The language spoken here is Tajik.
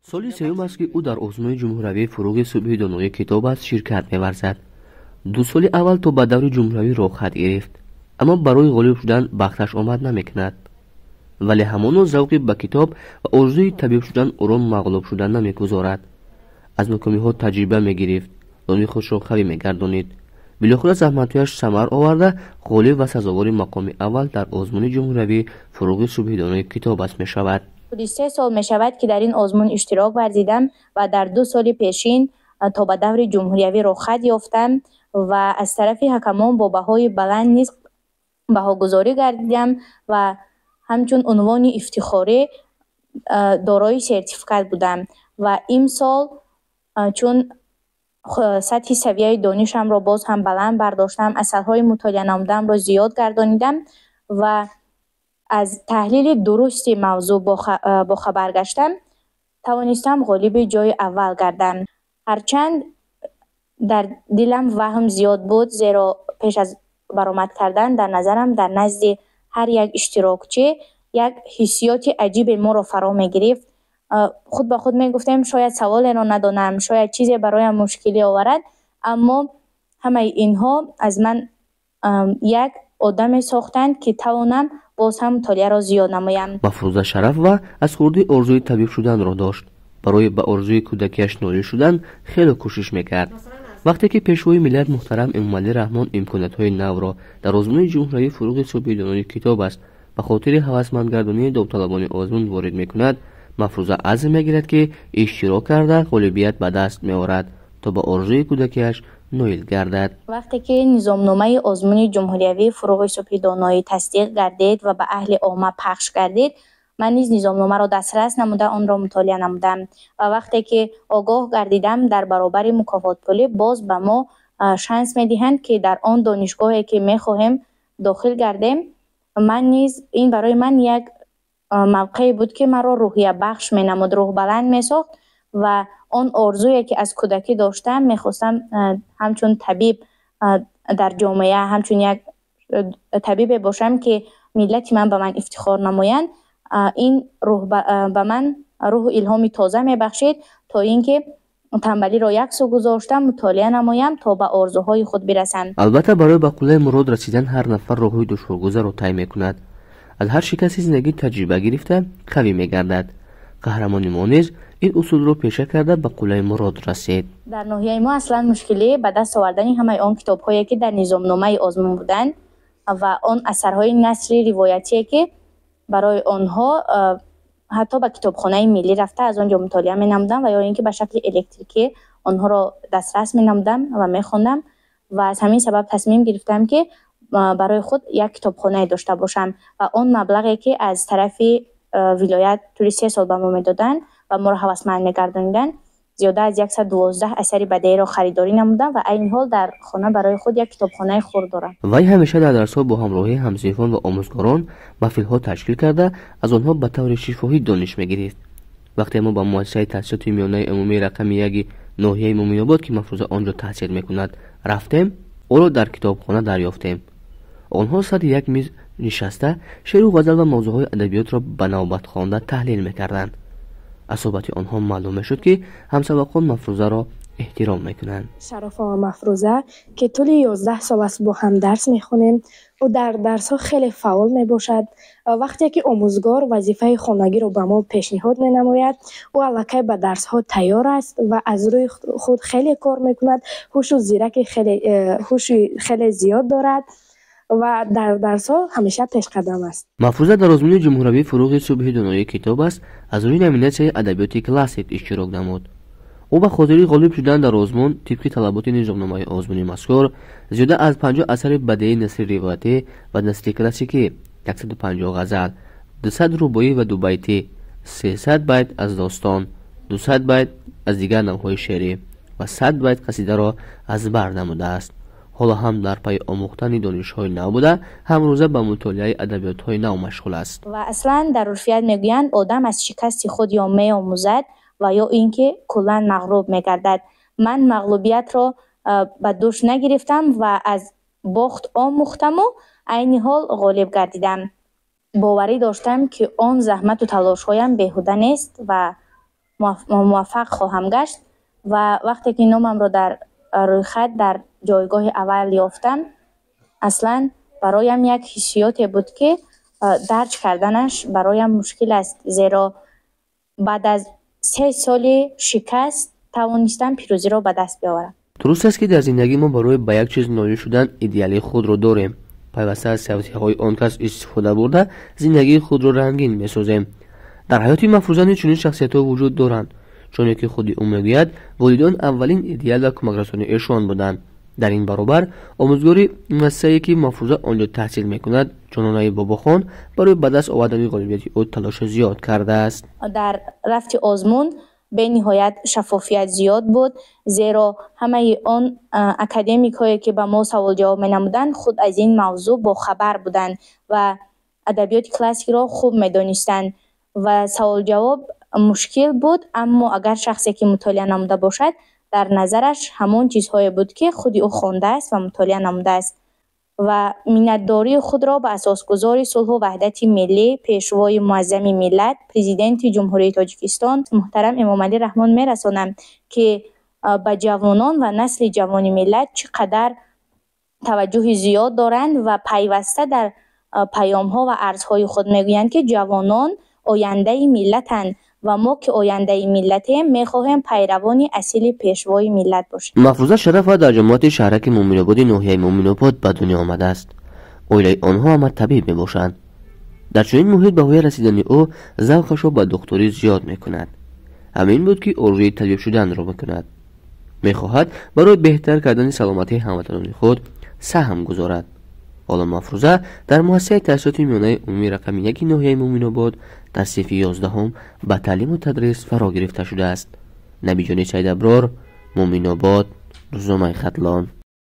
Соли сеюм аст, ки ӯ дар озмуни ҷумҳуриявии «Фурӯғи субҳи донои китоб аст» ширкат меварзад. 2 соли аввал то ба даври ҷумҳуриявӣ роҳхат гирифт, аммо барои ғолиб шудан бахташ омад намекунад. Вале ҳамоно завқи ба китоб ва орзуи табиб шудан ӯро мағлуб шудан намегузорад. Аз нокомиҳо таҷриба мегирифт, дониши худро қавӣ мегардонид. Билохира заҳматҳояш самар оварда, ғолиб ва сазовори мақоми аввал дар озмуни ҷумҳуриявии «Фурӯғи субҳи донои китоб аст» мешавад. Худи 3 сол мешавад, ки дар ин озмун иштирок варзидам ва дар 2 соли пешин то ба даври ҷумҳуриявӣ роҳхат ёфтам ва аз тарафи ҳакамон бо баҳои баланд низ баҳогузорӣ гардидам ва ҳамчун унвони ифтихорӣ дорои сертификат будам. Ва имсол, чун сатҳи савияи донишамро боз ҳам баланд бардоштам, асарҳои мутолиа намудамро зиёд гардонидам ва аз таҳлили дурусти мавзӯъ бохабар гаштам, тавонистам ғолиби ҷои аввал гардам. Ҳарчанд дар дилам ваҳм зиёд буд, зеро пеш аз баромад кардан дар назарам дар назди ҳар як иштирокчӣ як ҳиссиёти аҷибе моро фаро мегирифт. Худ ба худ мегуфтем, шояд саволеро надонам, шояд чизе бароям мушкилӣ оварад, аммо ҳамаи инҳо аз ман як одаме сохтанд, ки тавонам боз ҳам мутолиаро зиёд намоям. Мафрӯза Шарафова аз хурдӣ орзуи табиб шуданро дошт. Барои ба орзуи кӯдакиаш ноил шудан хеле кӯшиш мекард. Вақте ки Пешвои миллат муҳтарам Эмомалӣ Раҳмон имкониятҳои навро дар озмуни ҷумҳуриявии «Фурӯғи субҳи донои китоб аст» ба хотири ҳавасмандгардонии довталабони озмун ворид мекунад, Мафрӯза азм мегирад, ки иштирок карда ғолибият ба даст меорад, то ба орзуи кӯдакиаш ноил гардад. Вақте ки низомномаи озмуни ҷумҳуриявии «Фурӯғи субҳи доноӣ» тасдиқ гардид ва ба аҳли омма пахш гардид, ман низ низомномаро дастрас намуда, онро мутолиа намудам ва вақте ки огоҳ гардидам, дар баробари мукофотпулӣ боз ба мо шанс медиҳанд, ки дар он донишгоҳе, ки мехоҳем, дохил гардем, ман низ ин барои ман як мавқее буд, ки маро рӯҳиябахш менамуд, рӯҳбаланд месохт ва он орзуе, ки аз кӯдакӣ доштам, мехостам ҳамчун табиб дар ҷомеа, ҳамчун як табибе бошам, ки миллати ман ба ман ифтихор намоянд, ин рӯҳ ба ман рӯҳу илҳоми тоза мебахшид, то ин ки танбалиро як сӯ гузоштам, мутолиа намоям, то ба орзуҳои худ бирасам. Албатта, барои ба қуллаи мурод расидан ҳар нафар роҳҳои душворгузарро тай мекунад. Аз ҳар шикасти зиндагӣ таҷриба гирифта қавӣ мегардад. Қаҳрамони мо низ ин усулро пеша карда, ба қуллаи мурод расид. Дар ноҳияи мо аслан мушкилӣ ба даст овардани ҳамаи он китобҳое, ки дар низомномаи озмун буданд ва он асарҳои насри ривоятие, ки барои онҳо ҳатто ба китобхонаи миллӣ рафта, аз он ҷо мутолиа менамудам ва ё ин ки ба шакли электрикӣ онҳоро дастрас менамудам ва мехондам. Ва аз ҳамин сабаб тасмим гирифтам, ки барои худ як китобхонае дошта бошам ва он маблағе, ки аз тарафи вилоят тӯли 3 сол ба мо медоданд ва моро ҳавасманд мегардониданд, зиёда аз 112 асари бадеиро харидорӣ намудам ва айни ҳол дар хона барои худ як китобхонаи хурд дорам. Вай ҳамеша дар дарсҳо бо ҳамроҳии ҳамсинфон ва омӯзгорон маҳфилҳо ташкил карда, аз онҳо ба таври шифоҳӣ дониш мегирифт. Вақте мо ба муассисаи таҳсилоти миёнаи умумии рақами яки ноҳияи Муъминобод, ки Мафрӯза он ҷо таҳсил мекунад, рафтем, ӯро дар китобхона дарёфтем. Онҳо сари як миз нишаста, шеъру ғазал ва мавзӯъҳои адабиётро ба навбат хонда таҳлил мекарданд. Аз суҳбати онҳо маълум мешуд, ки ҳамсабақон Мафрӯзаро эҳтиром мекунанд. Шарофова Мафрӯза, ки тӯли 11 сол аст бо ҳам дарс мехонем, ӯ дар дарсҳо хеле фаъол мебошад. Вақте ки омӯзгор вазифаи хонагиро ба мо пешниҳод менамояд, ӯ аллакай ба дарсҳо тайёр аст ва аз рӯи худ хеле кор мекунад, ҳушу зираки хеле, ҳуши хеле зиёд дорад ва дар дарсҳо ҳамеша пешқадам аст. Мафрӯза дар озмуни ҷумҳуриявии «Фурӯғи субҳи донои китоб аст» аз рӯи номинатсияи адабиёти классик иштирок намуд. Ӯ ба хотири ғолиб шудан дар озмун тибқи талаботи низомномаи озмуни мазкур зиёда аз 50 асари бадеии насри ривоятӣ ва насри классикӣ, 150 ғазал, 200 рубоӣ ва дубайтӣ, 300 байт аз достон, 200 байт аз дигар навъҳои шеърӣ ва 100 байт қасидаро аз бар намудааст. Ҳоло ҳам дар пайи омӯхтани донишҳои нав буда, ҳамрӯза ба мутолиаи адабиётҳои нав машғул аст. Ва аслан дар урфият мегӯянд, одам аз шикасти худ ё меомӯзад ва ё ин ки куллан мағлуб мегардад. Ман мағлубиятро ба дӯш нагирифтам ва аз бохт омӯхтаму айни ҳол ғолиб гардидам. Боварӣ доштам, ки он заҳмату талошҳоям беҳуда нест ва муваффақ хоҳам гашт. Ва вақте ки номамро дар рӯйхат дар ҷойгоҳи аввал ёфтам, аслан бароям як ҳиссиёте буд, ки дарҷ карданаш бароям мушкил аст, зеро баъд аз 3 соли шикаст тавонистам пирӯзиро ба даст биёварам. Дуруст аст, ки дар зиндагӣ мо барои ба як чиз ноил шудан идеали худро дорем, пайваста аз тавсияҳои он кас истифода бурда, зиндагии худро рангин месозем. Дар ҳаёти Мафрӯза низ чунин шахсиятҳо вуҷуд доранд. Чуне ки худи ӯ мегӯяд, волидон аввалин идеал ва кӯмакрасони эшон буданд. Дар ин баробар омӯзгори муассисае, ки Мафрӯза он ҷо таҳсил мекунад, Ҷононаи Бобохон, барои ба даст овардани ғолибияти ӯ талоши зиёд кардааст. Дар рафти озмун бениҳоят шаффофият зиёд буд, зеро ҳамаи он академикҳое, ки ба мо саволҷавоб менамуданд, худ аз ин мавзӯъ бохабар буданд ва адабиёти классикро хуб медонистанд. Ва саволҷавоб мушкил буд, аммо агар шахсе ки мутолиа намуда бошад, дар назараш ҳамон чизҳое буд, ки худи ӯ хондааст ва мутолиа намудааст. Ва миннатдории худро ба асосгузори сулҳу ваҳдати миллӣ, Пешвои муаззами миллат, Президенти Ҷумҳурии Тоҷикистон муҳтарам Эмомалӣ Раҳмон мерасонам, ки ба ҷавонон ва насли ҷавони миллат чӣ қадар таваҷҷӯҳи зиёд доранд ва пайваста дар паёмҳо ва арзҳои худ мегӯянд, ки ҷавонон ояндаи миллатанд ва мо, ки ояндаи миллатем, мехоҳем пайравони асили Пешвои миллат бошем. Мафрӯза Шарафова дар ҷамоати шаҳраки Муъминободи ноҳияи Муъминобод ба дунё омадааст. Оилаи онҳо ҳама табиб мебошанд. Дар чунин муҳит ба воя расидани ӯ завқашро ба духтурӣ зиёд мекунад. Ҳамин буд, ки орзуи табиб шуданро мекунад. Мехоҳад барои беҳтар кардани саломатии ҳамватанони худ саҳм гузорад. Ҳоло Мафрӯза дар муассисаи таҳсилоти миёнаи умумӣ рақами 1 ноҳияи Муъминобод дар синфи 11-ум ба таълиму тадрис фаро гирифта шудааст. Набиҷони Сайдаброр, Муъминобод, рӯзномаи Хатлон.